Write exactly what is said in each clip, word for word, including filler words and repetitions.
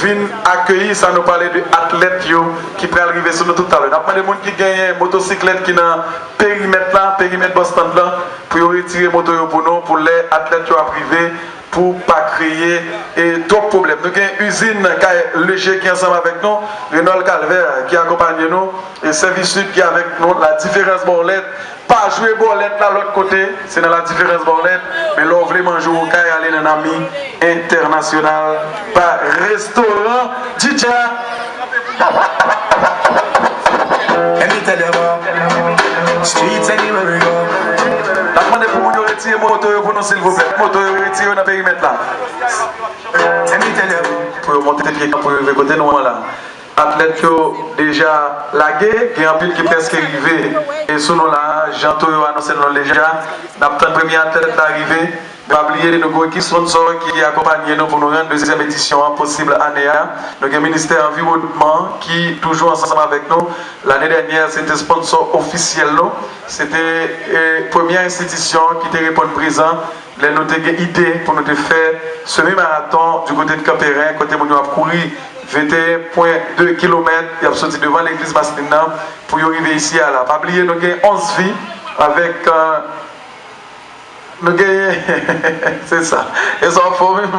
vin akeyi sa nou pale de atlèt yo ki pral rive sou nou toutalè. N ap mande moun ki genyen motosiklèt ki nan perimèt la, perimèt bò stand lan, pou yo retire moto yo pou nou, pou lè atlèt yo ap rive, pou pa kreye e twòp pwoblèm. Nou gen izin kay Leje ki ansanm avèk nou, Renòl Kalvè ki akonpanye nou, e Sèvis Sid ki avèk nou, La Différence Bòlèt. Pa jwe bòlèt la lòt kote, se nan La Différence Bòlèt, men lè w vle manje w kay ale nan Nami Entènasyonal pa restoran Djidja. Let me tell you about streets anywhere we go. N ap mande pou moun yo retire moto yo pou nou, silvouplè. Moto yo retire yo nan perimèt la. Let me tell you. Pou yo monte pye pou yo rive kote nou an la. Atlèt yo deja lage, gen anpil ki prèske rive. E sou nou la, jan tou yo anonse nou deja, n ap tann premye atlèt la rive. Men pa bliye, nou gen ekip sponsò ki akonpanye nou pou nou rann dezyèm edisyon an posib ane a. Nou gen Ministè Anviwònman ki toujou ansanm avèk nou. Lane dènyè, se te sponsò ofisyèl nou. Se te, e, premyè enstitisyon ki te reponn prezan lè nou te gen ide pou nou te fè semi maraton di kote de Kanperen, kote moun yo ap kouri venteyen pwen de kilomèt, y ap soti devan legliz Maslin nan pou yo rive isi a la. Pa bliye, nou gen onz fi avèk, e, nou genyen, se sa, e sa w fò menm.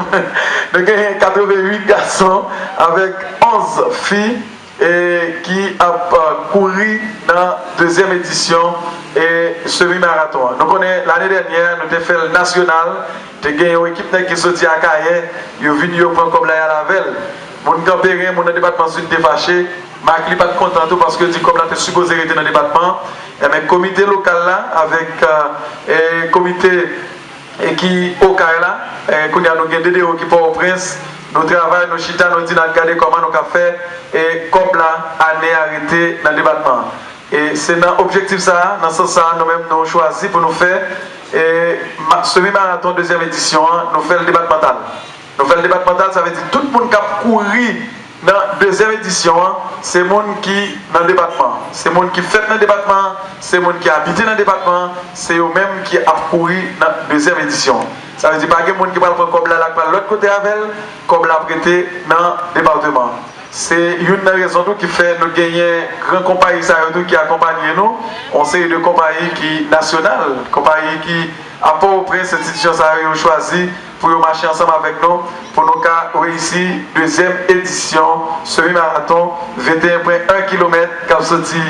Nou genyen katreventuit gason avèk onz fi, e, ki ap, e, kouri nan dezyèm edisyon, e, semi maraton an. Nou konnen lane dènyè, nou te fè l nasyonal, te gen yon ekip nèg ki soti Akayè, yo vin, yo pran kòb la, y al avè l. Moun Kanperen, moun nan depatman Sid te fache, Makli pa t kontan tou paske yo di kòb la te sipoze rete nan depatman. Enben, komite lokal la avèk, e, e, komite, e, ki Okay la, e, kounye a nou gen D D O ki Pòtoprens, nou travay, nou chita, nou di n ap gade kòman nou ka fè, e, kòb la ane a rete nan depatman an. E se nan objektif sa a, nan sans sa a, nou menm nou chwazi pou nou fè, e, ma-, semi maraton dezyèm edisyon an, nou fè l depatmantal. Nou fè l depatmantal, sa vle di tout moun k ap kouri nan dezyèm edisyon an, se moun ki nan depatman an. Se moun ki fèt nan depatman an, se moun ki abite nan depatman an, se yo menm ki ap kouri nan dezyèm edisyon an. Sa vle di pa gen moun ki pral pran kòb la, l ap pral lòt kote avè l, kòb la ap rete nan depatman an. Se youn nan rezon tou ki fè nou genyen gran konpayi sa yo tou ki akonpanye nou, yon seri de konpayi ki nasyonal, konpayi ki a Pòtoprens, enstitisyon sa yo, yo chwazi pou yo mache ansanm avèk nou, pou nou ka reyisi dezyèm edisyon semi maraton venteyen pwen en kilomèt k ap soti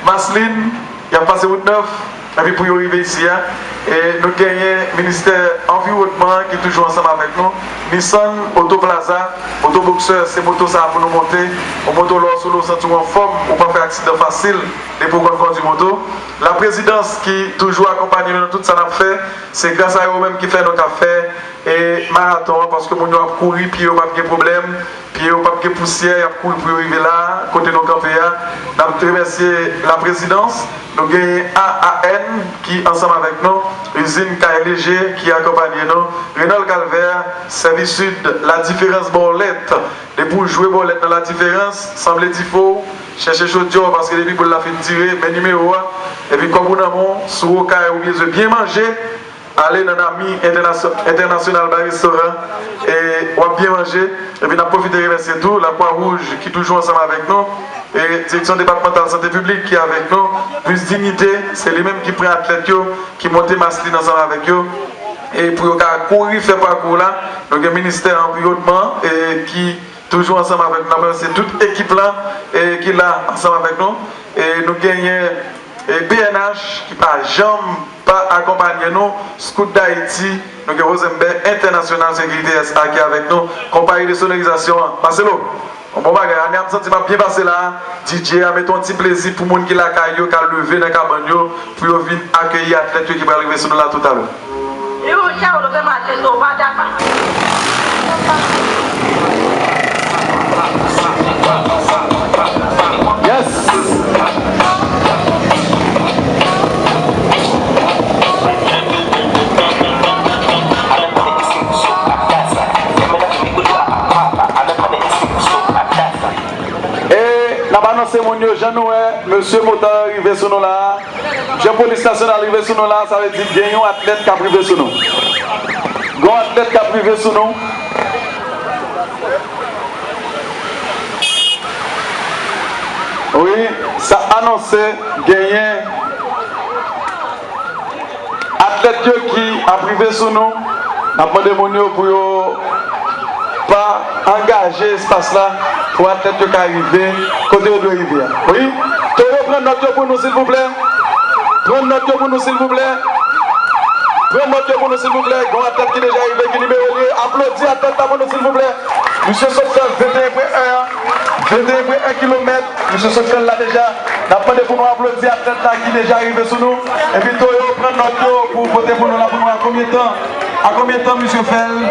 Maslin, y ap pase wout nèf, epi pou yo rive isi a. E nou genyen Ministè Anviwònman ki toujou ansanm avèk nou, Nissan Auto Plaza, Moto Boxer, se moto sa a pou nou monte. Yon moto lè w sou li w santi w anfòm, ou pa fè aksidan fasil, depi w konn kondwi moto. La Présidence ki toujou akonpanye nou nan tout sa n ap fè, se gras a yo menm ki fè nou ka fè, e, maraton an, paske moun yo ap kouri, pye yo p ap gen pwoblèm, pye yo p ap gen pousyè, y ap kouri pou yo rive la, kote nou kanpe a. N ap remèsye La Présidence, nou genyen A A N ki ansanm avèk nou, izin Kay Leje ki akonpanye nou, Renòl Kalvè, Sèvis Sid, La Différence Bòlèt. Depi w jwe bòlèt nan La Différence, sanble di fò w chèche chodyè w, paske depi boul la fin tire, men nimewo a, epi kòb ou nan men w, si w Okay ou bezwen byen manje, ale nan Nami Entènasyo-, Entènasyonal Bar Restaurant, e w ap byen manje. Epi n ap pwofite remèsye tou Lakwa Wouj ki toujou ansanm avèk nou, e Direksyon Depatmantal Sante Piblik ki avèk nou, Bus Dignité, se li menm ki pran atlèt yo, ki monte Maslin ansanm avèk yo, e pou yo ka kouri fè pakou la. Nou gen Ministè Anviwònman, e ki toujou ansanm avèk nou. N ap remèsye tout ekip la, e ki la ansanm avèk nou. E nou genyen, e P N H ki pa janm pa akonpanye nou, Scout Dayiti, nou gen Rosenberg Entènasyonal Sekirite S A ki avèk nou, konpayi de sonorizasyon an. Marcelo, yon bon bagay, ane a m santi m ap byen pase la a, D J a mete yon ti plezi pou moun ki lakay yo ka leve nan kabann yo, pou yo vin akeyi atlèt yo ki pral rive sou nou la toutalè. Yes! E n ap anonse moun yo, jan nou wè mesye Motard rive sou nou la a, jan polis nasyonal rive sou nou la a, sa vle di gen yon atlèt k ap rive sou nou. Gen yon atlèt k ap rive sou nou. Wi, sa anonse genyen atlèt yo ki ap rive sou nou. N ap mande moun yo pou yo pa angaje espas la pou atlèt yo ka rive kote yo dwe rive a. Wi, Toyo, pran nòt yo pou nou, silvouplè. Pran nòt yo pou nou, silvouplè. Pran nòt yo pou nou, silvouplè. Gen yon atlèt ki deja rive, ki nimewo li ye? Aplodi atlèt la pou nou, silvouplè. Misye sot fè venteyen pwen en an. Venteyen pwen en kilomèt. Misye sot fè l la deja. N ap mande pou nou aplodi atlèt la ki deja rive sou nou. Epi Toyo, pran nòt yo pou pote pou nou la pou nou. A konbyen tan? A konbyen tan misye fè l?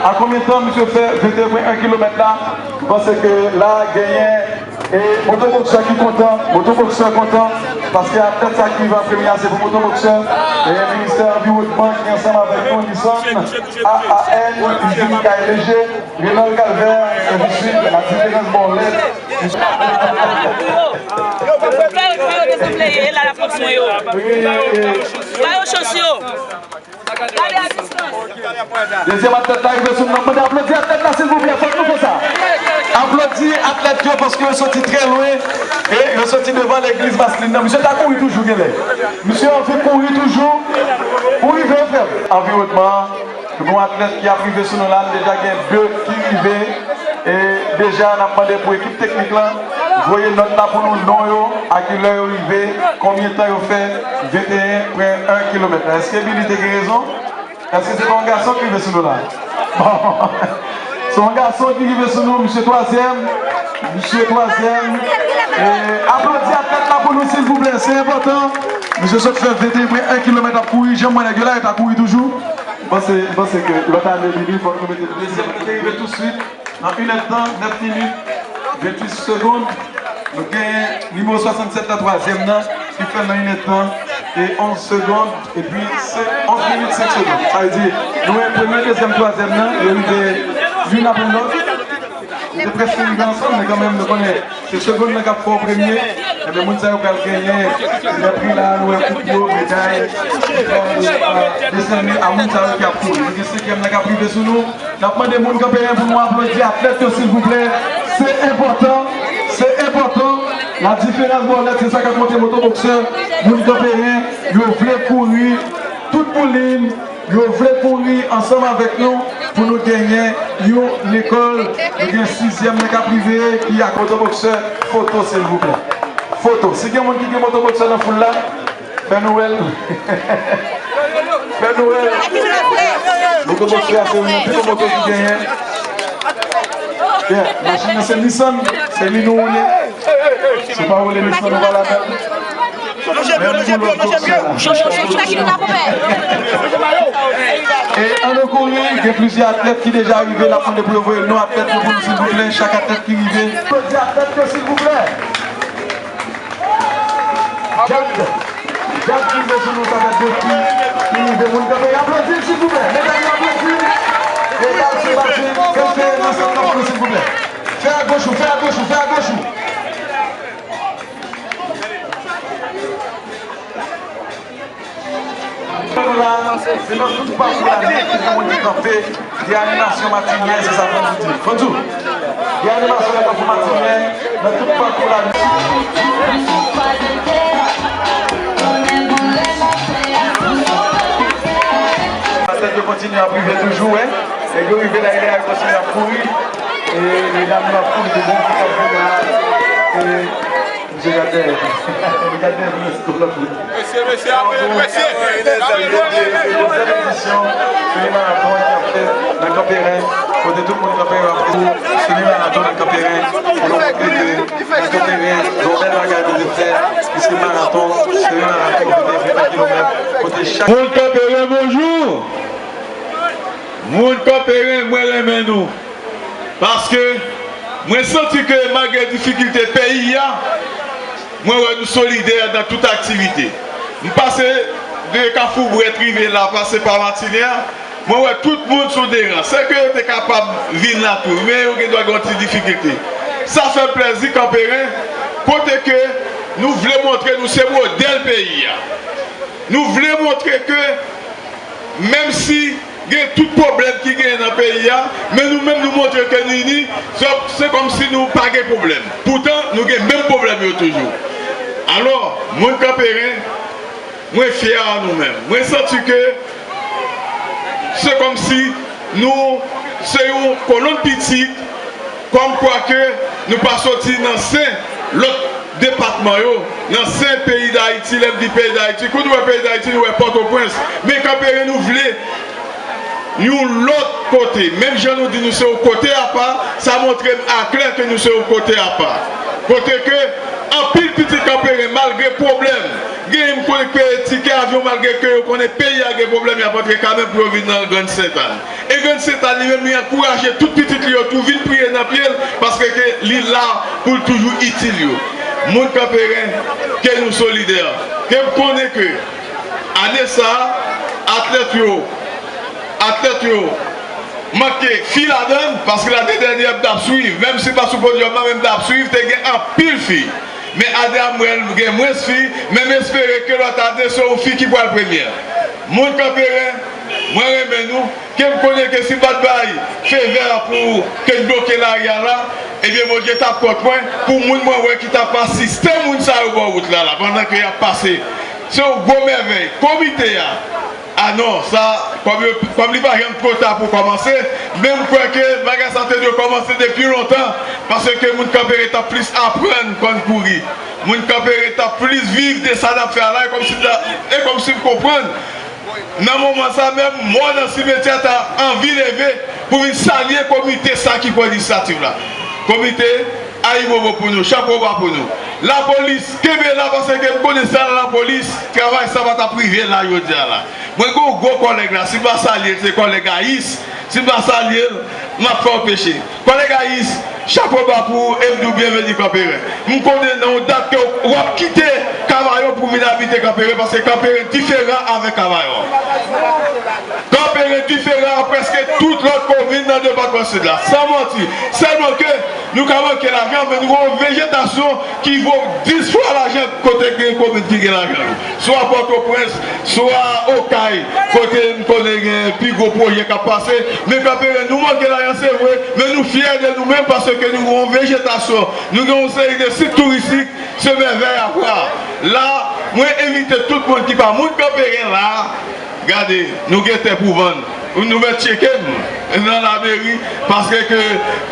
A konbyen tan misye fè venteyen pwen en kilomèt la? M panse ke la genyen e motoboksè ki kontan, motoboksè kontan, paske atlèt sa ki rive an premye a se pou motoboksè. E ministè anviwònman ki ansanm avèk nou, Nissan, A A N, izin Kay Leje, Renal Calvaire, Sèvis Sid, La Différence Borlette. Fè yo, fè yo desanble, e la l ap pran swen yo. Ba yo chans yo. Dezyèm atlèt la rive sou nou. Mande aplodi atlèt la, silvouplè. Fòk nou fè sa. Aplodi atlèt yo paske yo soti trè lwen e yo soti devan legliz Maslin nan. Misye ta kouri toujou genlè. Misye anvi kouri toujou. Ou rive, frè m. Anviwònman an, nou gen yon atlèt ki ap rive sou nou la. Nou deja gen de ki rive. E deja, n ap mande pou ekip teknik lan voye nòt la pou nou, non yo, a kilè yo rive, konbyen tan yo fè venteyen pwen en kilomèt la. Èske Billy te gen rezon? Èske se pa yon gason ki rive sou nou la? Bon. Se yon gason ki rive sou nou, misye twazyèm. Misye twazyèm. E, aplodi atlèt la pou nou, silvouplè, se enpòtan. Misye sot fè venteyen pwen en kilomèt ap kouri, jan m wè nèg yo la, yo ta kouri toujou. M panse, m panse ke lòt ane, Billy, fòk nou mete dezyèm nan te rive tousuit. Nan inèdtan, nèf minit, venntuit segonn, nou genyen nimewo swasannsèt nan twazyèm nan, ki fè l nan inèdtan e onz segonn, epi se onz minit senk segonn. Sa vle di, nou wè premye, dezyèm, twazyèm nan, yo rive youn apre lòt. Yo te prèske rive ansanm, men kanmenm, nou konnen se segonn nan k ap fè w premye. Ebyen, moun sa yo pral genyen lè pri la, nou wè koup yo, meday, ki pral, euh, desène a moun sa yo ki ap kouri. Nou gen senkyèm nan k ap rive sou nou. N ap mande moun Kanperen pou nou aplodi atlèt yo, silvouplè. Se enpòtan, se enpòtan. La Différence Borlette, se sa k ap monte motoboksè. Moun Kanperen, yo vle kouri tout boulin, yo vle kouri ansanm avèk nou pou nou genyen yon lekòl. Nou gen sizyèm nan k ap rive, ki ak motoboksè. Foto, silvouplè. Foto. Si gen moun ki gen motoboksè nan foul la, fè nou wè l. Fè nou wè l. Motoboksè a se youn nan pi bon moto ki genyen. Yeah, machin nan se Nissan, se li nou woule. Se pa woule Nissan, nou pa ladan l. Menm pou lòt boksè la. E ann nou kouri, gen plizyè atlèt ki deja rive, n ap mande pou yo voye non atlèt yo pou nou, silvouplè. Chak atlèt ki rive. Aplodi atlèt yo, silvouplè. Jad, Jad ki rive sou nou, sa fè de fi ki rive. Moun kanpe, aplodi l, silvouplè. Medam yo, aplodi l. Medam, se pase, kanpe nan sant nan pou nou, silvouplè. Fè agoch ou, fè agoch ou, fè agoch ou. Se nan tout pakou la, gen moun ki kanpe, gen animasyon matinè, se sa Fantou di. Fantou, gen animasyon nan pakou matinè, nan tout pakou la. Atèt yo kontinye ap rive toujou, wi. Nèg yo rive la, yo kontinye ap kouri. E medam yo ap kouri, de bon ki ap vin la. E Mesye, gade dèyè. Gade dèyè pou mesye lòt li. Mesye, mesye, amen, mesye. Deuxième édition semi marathon ki ap fèt nan Kanperen, kote tout moun Kanperen ap fè semi marathon nan Kanperen, pou nou montre ke nan Kanperen, gen yon bèl bagay nou te fè, ki se marathon, semi marathon, kote venteyen kilomèt, kote chak moun Kanperen, bonjou! Moun Kanperen, mwen renmen nou. Paske mwen santi ke malgre difikilte peyi a, mwen wè nou solidè nan tout aktivite. M pase de Kafou Bwèt rive la, pase pa Matinè, mwen wè tout moun sou de ran. Se ke yo te kapab vin la tou, men yo gen dwa gen yon ti difikilte. Sa fè plèzi Kanperen, kote ke nou vle montre nou se modèl peyi a. Nou vle montre ke menm si gen tout pwoblèm ki genyen nan peyi a, men nou menm nou montre ke n ini, Se kòmsi nou pa gen pwoblèm. Poutan, nou gen menm pwoblèm yo toujou. Alò, moun Kanperen, mwen fyè a nou menm. Mwen santi ke se kòmsi nou se yon kolonn pitit, kòmkwa ke nou pa soti nan sen lòt depatman yo, nan sen peyi Dayiti. Lè m di peyi Dayiti, kou nou wè peyi Dayiti, nou wè Pòtoprens. Men Kanperen, nou vle yon lòt kote. Menm jan nou di nou se yon kote apa, sa montre m aklè ke nou se yon kote apa. Kote ke anpil pitit Kanperen, malgre pwoblèm, genyen m konnen k peye tikè avyon, malgre ke yo konnen peyi a gen pwoblèm, y ap antre kanmenm pou yo vin nan Grann Sentàn. E Grann Sentàn li menm, li ankouraje tout pitit li yo tou vin priye nan pye l, paske ke li la pou l toujou itil yo. Moun Kanperen, ke nou solidè, ke m konnen ke ane sa a, atlèt yo, atlèt yo manke fi ladan l, paske lane dènyè m t ap swiv, menm si m pa sou podyòm nan, men m t ap swiv, te gen anpil fi. Men ane a m wè l gen mwens fi, men m espere ke lòt ane se yon fi ki pral premyè. Moun Kanperen, mwen renmen nou, ke m konnen ke si m pa t bay fevè a pou ke n bloke lari a la, ebyen Bondye t ap kont mwen pou moun mwen wè ki t ap asiste moun sa yo bò wout la la, pandan ke y ap pase. Se yon gwo mèvèy. Komite a, a non, sa, kòm yo, kòm li pa janm twò ta pou kòmanse, men m kwè ke bagay sa te dwe kòmanse depi lontan, paske moun Kanperen t ap plis aprann konn kouri. Moun Kanperen t ap plis viv de sa n ap fè a la, e kòmsi, e kòmsi m konprann. Nan moman sa menm, mò nan simetyè ta anvi leve pou vin salye komite sa ki pran inisyativ la. Komite, ayibobo pou nou, chapo ba pou nou. Lapolis, kenbe la, paske m konnen san lapolis, travay sa pa t ap rive la jodi a la. Mwen gen yon gwo kòlèg la, si m pa salye l, se kòlèg Ayis, si m pa salye l, m ap fè w peche. Kòlèg Ayis, chapo ba pou ou e m di w byenveni Kanperen. M konnen nan yon dat ke w ap kite Kavayon pou vin abite Kanperen, paske Kanperen diferan avèk Kavayon. Kanperen diferan a prèske tout lòt komin nan depatman Sid la, san manti. Sèlman ke nou ka manke lajan, men nou gen yon vejetasyon ki vo dis fwa lajan kote gen komin ki gen lajan yo. Swa Pòtoprens, swa Okay, kote m konnen gen pi gwo pwojè k ap pase. Men Kanperen, nou manke lajan, se vre, men nou fyè de nou menm paske nou gen yon vejetasyon, nou gen yon seri de sit touristik, se mèvèy apa. La, mwen envite tout moun ki pa moun Kanperen la, gade, nou gen tè pou vann. Nou mèt tcheke m nan lameri, paske ke,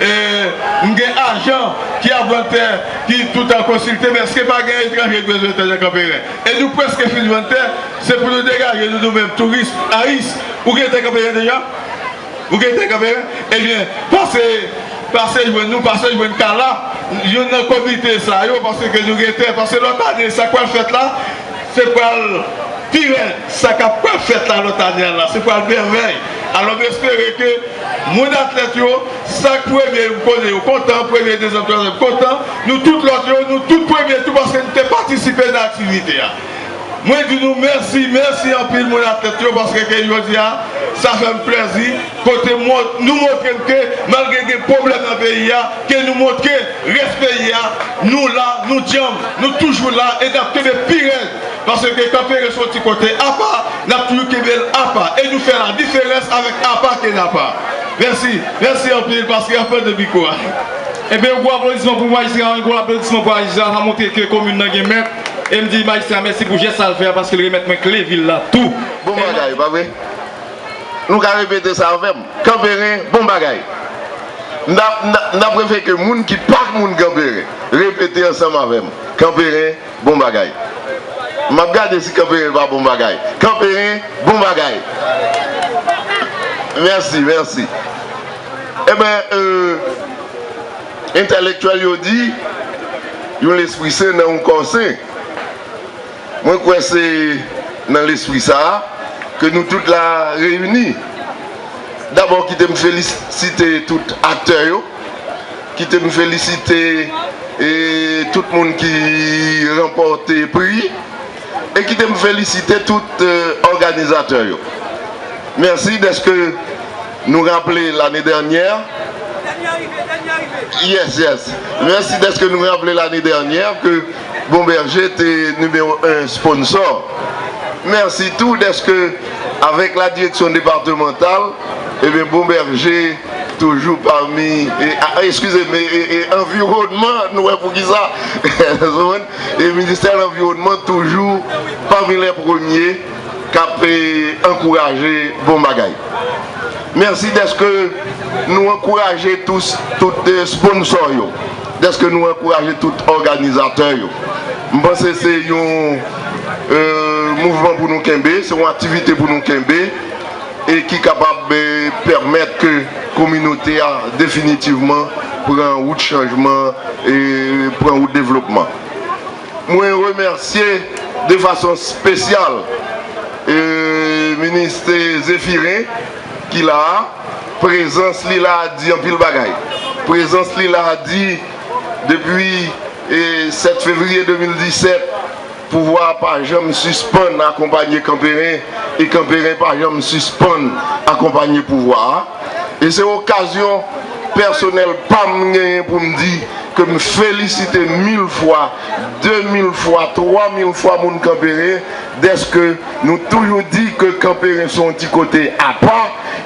eh, m gen ajan ki ap vann tè, ki toutan konsilte m, èske pa gen etranje k bezwen tè nan Kanperen? E nou prèske fin vann tè, se pou nou degaje nou, nou menm, touris, Ayis, ou gen tè Kanperen deja? Ou gen tè Kanperen? Ebyen, pase, pase jwenn nou, pase jwenn Kala, youn nan komite sa yo, paske ke nou gen tè, paske lòt ane, sa k pral fèt la, se pral pi rèd, sa k ap pral fèt la lòt ane a la, se pral mèvèy. Alò, m espere ke moun atlèt yo, sa k premye, m konnen yo kontan, premye, dezyèm, twazyèm kontan, nou tout lòt yo, nou tout premye tou, paske nou te patisipe nan aktivite a. Mwen di nou mèsi, mèsi anpil moun atlèt yo, paske ke jodi a, sa fè m plèzi, kote nou montre m ke malgre gen pwoblèm nan peyi a, ke nou montre rès peyi a, nou la, nou djanm, nou toujou la, e n ap kenbe pi rèd, paske Kanperen se yon ti kote apa, n ap toujou kenbe l apa, e nou fè ladiferans avèk apa ke n apa. Mèsi, mèsi anpil, paske y ap pran de mikwo a. Ebyen, yon gwo aplodisman pou majistra, yon gwo aplodisman pou majistra, sa montre ke komin nan gen mèt. E m di majistra mèsi pou jès sa l fè a, paske l remèt mwen kle vil la tou. Bon bagay, pa vre? Nou ka repete sa avè m. Kanperen, bon bagay. N ap, n ap, n ap refè ke moun ki pa moun Kanperen repete ansanm avè m. Kanperen, bon bagay. M ap gade si Kanperen pa bon bagay. Kanperen, bon bagay. Mèsi, mèsi. Ebyen, euh, entèlektyèl yo di, yon lespri sen nan yon kò sen. Mwen kwè se nan lespri sa a ke nou tout la reyini. Dabò, kite m felisite tout aktè yo. Kite m felisite, e, tout moun ki ranpòte pri. E kite m felisite tout, e, òganizatè yo. Mèsi dèske nou raple lane dènyè. Yes, yes. Mèsi dèske nou raple lane dènyè ke Bon Bèje te nimewo en sponsò. Mèsi tou dèske, avèk la direksyon depatmantal, ebyen, Bon Bèje Toujou pami, e, a, eskize m, e, e, e, anviwònman, nou wè poukisa. E ministè lanviwònman toujou pami lè premye k ap, e, ankouraje bon bagay. Mèsi dèske nou ankouraje tout, tout, e, sponsò yo, dèske nou ankouraje tout òganizatè yo. M panse se yon, e, mouvman pou nou kenbe, se yon aktivite pou nou kenbe. E ki kapab, e, pèmèt ke kominote a definitivman pran wout chanjman e pran wout devlopman. Mwen remèsye de fason espesyal, e, minis Zéphirin ki la a. Prezans li la a di anpil bagay. Prezans li la a di depi, e, sèt fevriye de mil disèt, pouvwa a pa janm sispann akonpanye Kanperen, e Kanperen pa janm sispann akonpanye pouvwa a. E se okazyon pèsonèl pa m genyen pou m di ke m felisite mil fwa, de mil fwa, twa mil fwa moun Kanperen, dèske nou toujou di ke Kanperen se yon ti kote apa,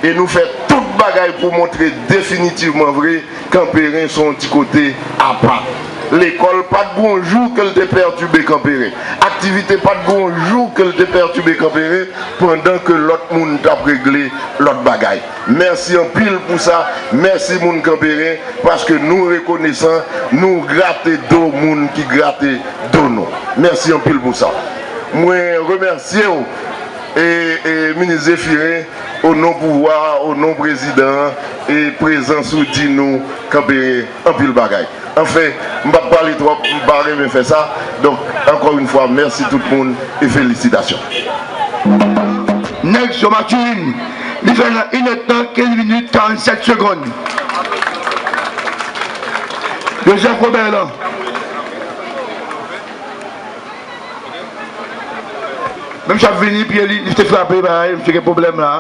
e nou fè tout bagay pou montre definitivman vre Kanperen se yon ti kote apa. Lekòl pa t gon jou ke l te pètibe Kanperen. Aktivite pa t gon jou ke l te pètibe Kanperen pandan ke lòt moun t ap regle lòt bagay. Mèsi anpil pou sa. Mèsi moun Kanperen, paske nou rekonesan, nou grate do moun ki grate do nou. Mèsi anpil pou sa. Mwen remèsye w, e, e, minis Zéphirin, o non pouvwa a, o non prezidan an, e prezans ou di nou Kanperen anpil bagay. Anfen, m p ap pale twòp, m pa renmen fè sa. Donk, ankò yon fwa, mèsi tout moun e felisitasyon. Nèg Somaturin, li fè nan inèdtan, kenz minit, karannsèt segonn. Joseph Robert lan. Menm jan ap vini, pye li, li te frape, bay, misye gen pwoblèm la.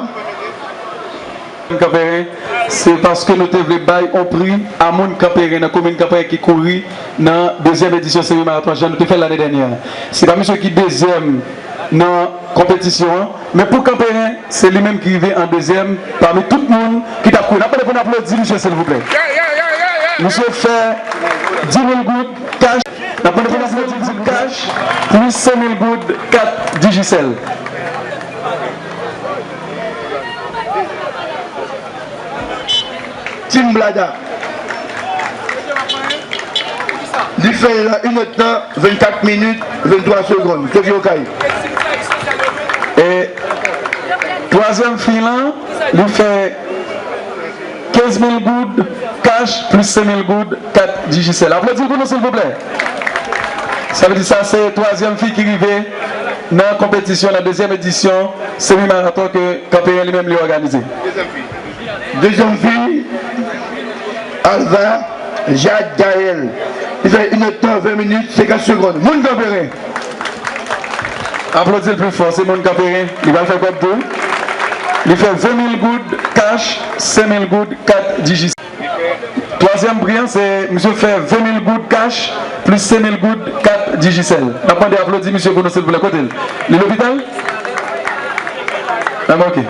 Kanperen, se paske nou te vle bay on pri a moun Kanperen nan komin Kanperen ki kouri nan dezyèm edisyon semi maraton jan nou te fè l lane dènyè. Se pa misye ki dezyèm nan konpetisyon an, men pou Kanperen, se li menm ki rive an dezyèm pami tout moun ki t ap kouri. N ap mande pou n aplodi misye, silvouplè. Misye fè dis mil goud kach. N ap mande pou n aplodi l kach, plis senk mil goud, kat Digicel. Team Blada. Li fè l nan inèdtan, vennkat minit, venntwa segonn. Sophie Okay. E twazyèm fi lan, li fè kenz mil goud kach plis senk mil goud kat Digicel. Aplodi l pou nou, silvouplè. Sa vle di sa se twazyèm fi ki rive nan konpetisyon, nan dezyèm edisyon semi maraton ke Kanperen li menm li òganize. Dezyèm fi, Alva Jade Gaël. Li fè inèdtan, ven minit, senkant segonn. Moun Kanperen. Aplodi l pi fò, se moun Kanperen. Li pral fè kòb tou. Li fè ven mil goud kach, senk mil goud kat Digicel. Twazyèm pri an, se misye fè ven mil goud kach, plis senk mil goud kat Digicel. N ap mande aplodi misye pou nou, silvouplè. Kote l? Li lopital? Anben, oke.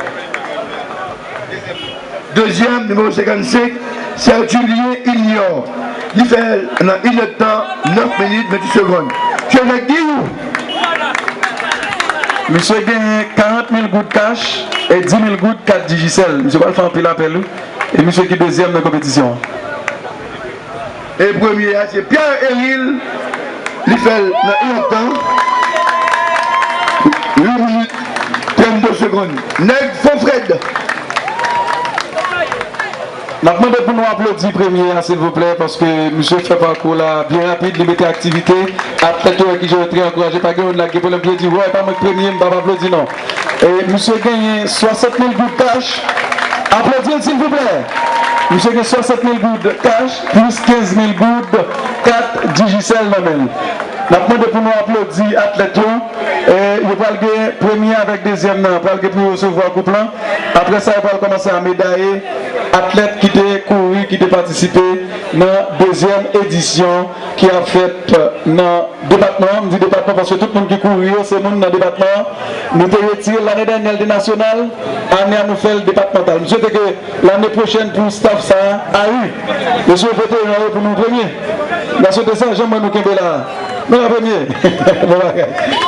Dezyèm, nimewo senkannsenk, Sertulien Ignor. Li fè l nan inèdtan, nèf minit, venntuit segonn. Kenneth Guillou. Misye genyen karant mil goud kach e dis mil goud kat Digicel. Misye pral fè anpil apèl, wi. E misye ki dezyèm nan konpetisyon an. E premye a, se Pierre Eril. Li fè l nan inèdtan, uit minit, trannde segonn. Nèg Fon Frèd. N ap mande pou nou aplodi premye a, silvouplè, paske misye fè pakou la byen rapid, li mete aktivite. Atlèt yo ki jwe trè ankouraje, pa gen youn la ki gen pwoblèm pou yo di, wè, pa mwen k premye, m p ap aplodi non. E misye genyen swasant mil goud kach. Aplodi l, silvouplè. Misye gen swasant mil goud kach, plis kenz mil goud kat Digicel nan men l. N ap mande pou nou aplodi atlèt yo. E yo pral gen premye avèk dezyèm nan, pral gen pou yo resevwa koup lan. Apre sa, yo pral kòmanse a medaye atlèt ki te kouri, ki te patisipe nan dezyèm edisyon ki ap fèt nan depatman an. M di depatman paske tout moun ki kouri yo, se moun nan depatman an. Nou te retire l lane dènyè, l te nasyonal. Ane a, nou fè l depatmantal. M swete ke lane pwochèn pou staff sa a, a wi. Mesye veteran yo pou nou premye. M swete sa, jan mwen nou kenbe la. Nou la premye. Bon bagay.